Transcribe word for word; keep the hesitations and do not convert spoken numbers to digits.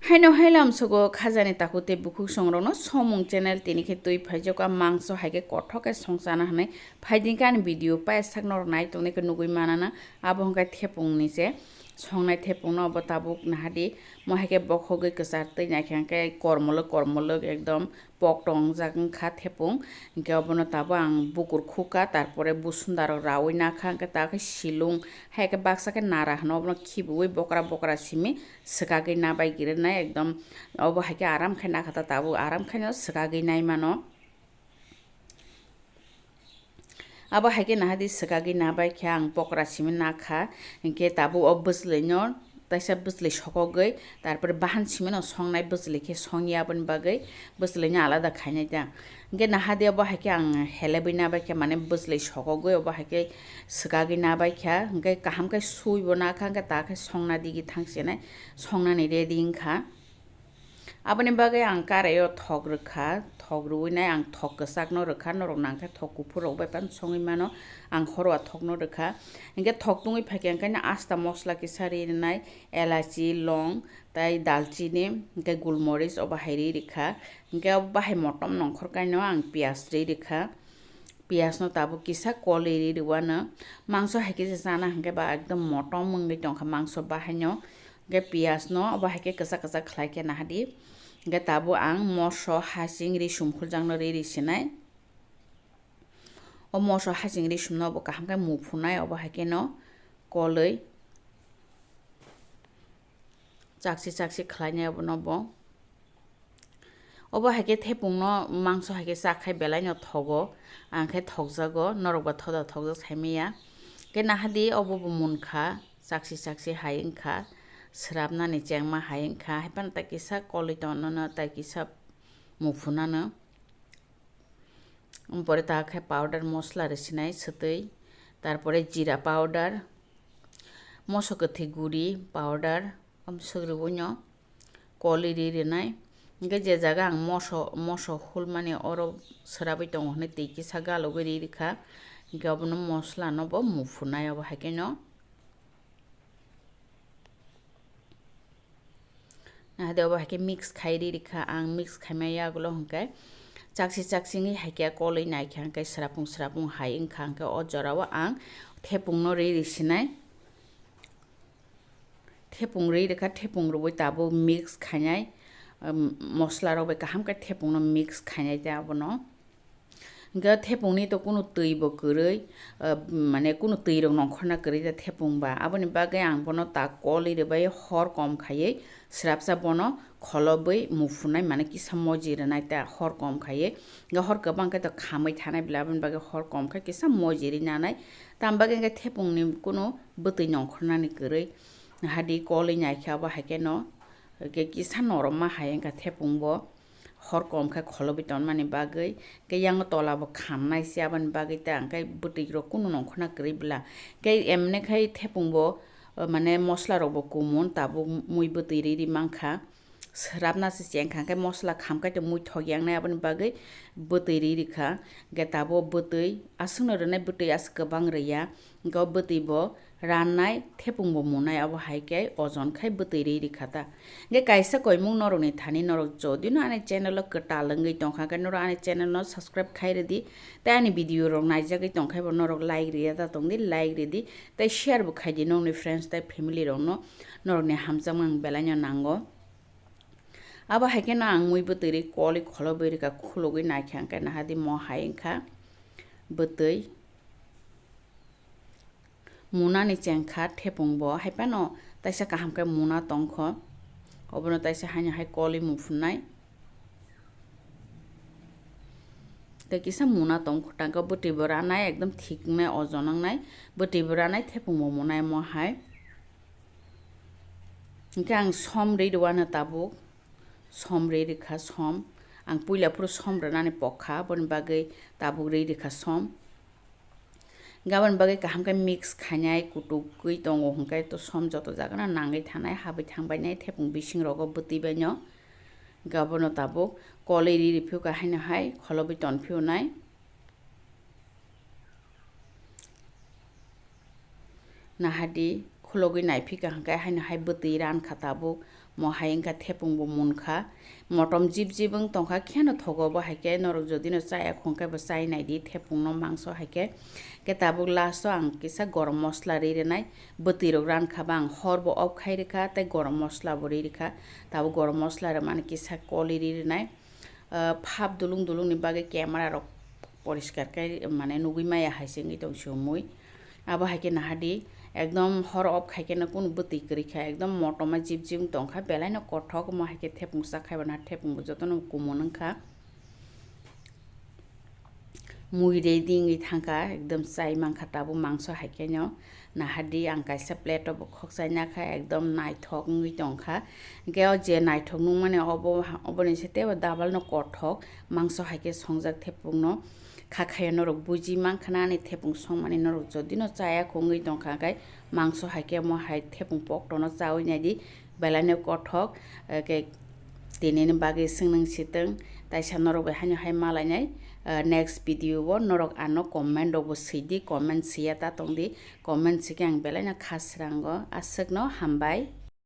Haino hailam sogo khajani takhuk tei bukhuk songrokno Somung channel tini khe twi phaijak, a mangso hai khe kothok khe songchana hwnwi phaiding khe ani video paisa sak norok nai tongni khe nugwi manana. Abo hwnkhe thepungni se songnai, thepungno obo tabuk nahadi mo hai khe bokhogwi kwchar twi naikhe hwnkhe kormolwk kormolwk ekdom pok tongjak wngkha thepung. Hwnkhe obono tabuk ang bukur khukha, tarpore busundarok raui nakha, hwnkhe ta khe silung, hai khe baksa khe nara hwno obono khibiui bokra bokra simi swkagwi nabai girinai ekdom. Obo hai khe aram khe nakha ta tabuk aram khe no swkagwi nai mano. Abo hai khe nahadi swkagwi nabai khe ang pokra simi nakha, hwnkhe tabuk o bwchwlwi no taisa bwchwlwi sokogwi, tarpore bahan simi no songnai bwchwlwi khe songya, aboni bagwi bwchwlwi no alada khainai ta. Hwnkhe nahadi obo hai khe ang helebwi nabai khe, mane bwchwlwi sokogwi obo hai khe swkagwi nabai kha, hwnkhe kaham khe suibo nakha, hwnkhe ta khe songna digi thangsinai, songnani ready wngkha. Aboni bagwi ang karaio thok rwkha, thok rwui nai ang thok kwchakno rwkha, norok nangkhe thok kuphur rok bai phano songwi mano, ang horo a thokno rwkha. Hwnkhe thok tungwi phaikhe hwnkhe no asta mosla kisa ri rwnai, elachi, long, tei dalchini, hwnkhe gulmoris obo hai ri rwkha. Hwnkhe obo bahai motom nongkhor kaino ang piyaj ri rwkha. Piyaj no tabuk kisa kolwi ri rwano. Mangso hai khe se chana hwnkhe ba ekdom motom wngwi tongkha mangso bahaino. Hwnkhe piyaj no obo hai khe kwchak kwchak khlai khe nahadi. Hwnkhe tabuk ang moso hasing ri sumkhuljakno ri ri sinai. O moso hasing ri sumno obo kaham khe muphunai, obo hai khe no kolwi chaksi chaksi khlainai obono bo. Obo hai khe thepungno mangso hai khe chakhai belai no thogo, ang khe thokjago, norok ba thoda thokjak sai manya. Khe nahadi obo bo munkha, chaksi chaksi hai wngkha, swrapnani chengma hai wngkha, hai phano tai kisa kolwi tonnono, tai kisa muphunano. Pore ta khe powder mosla rwsinai swtwi, tarpore jira powder, moso kwthwi guri powder, swk rwui no kolwi ri rwnai. Hwnkhe je jaga ang moso, moso hulmani oro swrapwi tongo hwnwi twi kisa galogwi ri rwkha, hwnkhe obono mosla no bo muphunai obo hai khe no. Nahadi obo hai khe mix khai ri rikha ang, mix khaimai yagulo hwnkhe chaksi chaksi wngwi hai khe kolwi naikha hwnkhe srapung srapung hai wngkha, hwnkhe o jorao ang thepungno ri risinai. Thepung ri rikha, thepung rwui tabuk mix khainai, um, mosla rok bai kaham khe thepungno mix khainai tei abono. Hwnkhe thepungni to kunu twi bo kwrwi, ah, mane kunu twi rok nongkhorna kwrwi ta thepung ba. Aboni bagwi ang bono ta kolwi rwbai hor kom khaiwi srapsa bono kholobwi muphunai, mane kisa moji rwnai ta hor kom khaiwi. Hwnkhe hor kwbang khe to khamwi thanai bwle, aboni bagwi hor kom khe kisa moji rwi nanai. Tam bagwi hwnkhe thepungni kunu bwtwi nongkhornani kwrwi. Hadi kolwi naikhe abo hai kheno, hwnkhe kisa norokma hai wngkha thepung bo. Hor kom khe kholobwi tonmani bagwi, khe yang tola bo khamnai se, aboni bagwi ta hwnkhe bwtwi rok kunu nongkhorna kwrwi bwla. Khe emne khai thepung bo, o, mane mosla rok bo kumun, tabuk mui bwtwi ri ri mankha. Swrapna se chengkha, hwnkhe mosla khamkai to mui thok yangnai, aboni bagwi bwtwi ri rikha. Hwnkhe tabuk bwtwi aswkno rwnai, bwtwi aswk kwbang rwya. Hwnkhe o bwtwi bo rannai, thepung bo munai, abo hai khe ojon khai bwtwi ri rikha ta. Hwnkhe kaisa koimung norokni thani norok jodi no ani channel o kwtal wngwi tongkha khe norok ani channel no subscribe khai rwdi, tei ani video rok naijagwi tongkhai bo norok like rwya ta tongdi, like rwdi, tei share bo khaidi nokni friends tei family rok no, norokni hamjakma ang belai no nango. Abo hai kheno ang mui bwtwi ri kolwi kholobwi rikha, khulugwi naikha hwnkhe nahadi mo hai wngkha bwtwi. Munani chengkha thepung bo, hai phano taisa kaham khe muna tongkho, obono taisa haino hai kolwi muphunai. Tei kisa muna tongkho tangkhe bwtwi bo ranai, ekdom thik wngnai, ojon wngnai, bwtwi bo ranai, thepung bo munai mo hai. Hwnkhe ang som ri rwano tabuk, som ri rikha som, ang puila phuru som rwnani pokha, aboni bagwi tabuk ri rikha som. Hwnkhe aboni bagwi kaham khe mix khainai, kutukgwi tongo, hwnkhe to som joto jagano nangwi thanai, habwi thangbainai, thepung bising rogo bwtwi baino. Hwnkhe abono tabuk kolwi ri riphiu kha haino hai kholobwi tonphiu nai. Nahadi khulogwi naiphikha hwnkhe haino hai bwtwi rankha tabuk, Mo hai wngkha thepung bo munkha. Motom jip jip wng tongkha, kheno thogo bo hai khe, norok jodi no chaya khong khe bo chai nai di thepung no mangso hai khe. Khe tabuk last o ang kisa gorom mosla ri rwnai, bwtwi rok ran kha ba ang hor bo off khai rwkha tei gorom mosla bo ri rwkha. Tabuk gorom mosla rwmani kisa koli ri rwnai. Ah, phap dulung dulung ni bagwi camera rok poriskar khe mane nugwi maya hai se wngwi tong sio mui. Abo hai khe naha di, ekdom hor off khai khe no kunu bwtwi kwrwi kha, ekdom motoma jip jip wng tong kha, belai no kothok. Omo hai khe thepung cha khai bo naha, thepung bo joto no kumun wng kha. Mui ready wngwi thang kha, ekdom chai man kha tabuk mangso hai khe no. Naha di, ang kaisa plate o bo khok chai na kha, ekdom naithok wngwi tong kha. Hwnkhe o je naithok nung mani obo, obo ni se tei o double no kothok, mangso hai khe songjak thepung no. Kha khayo norok buji man khna ani thepung song mani, norok jodi no chaya khong wngwi tong kha khe mangso hai khe omo hai thepung pokto no chawi nai di, belai no kothok. Eh, khe tini ni bagwi swngnang sitwng, taisa norok bai haino hai malai nai. Eh, next video o norok ano comment rok bo swi di, comment swi ya ta tong di, comment swi khe ang belai no kha srango. Aswk no hambai.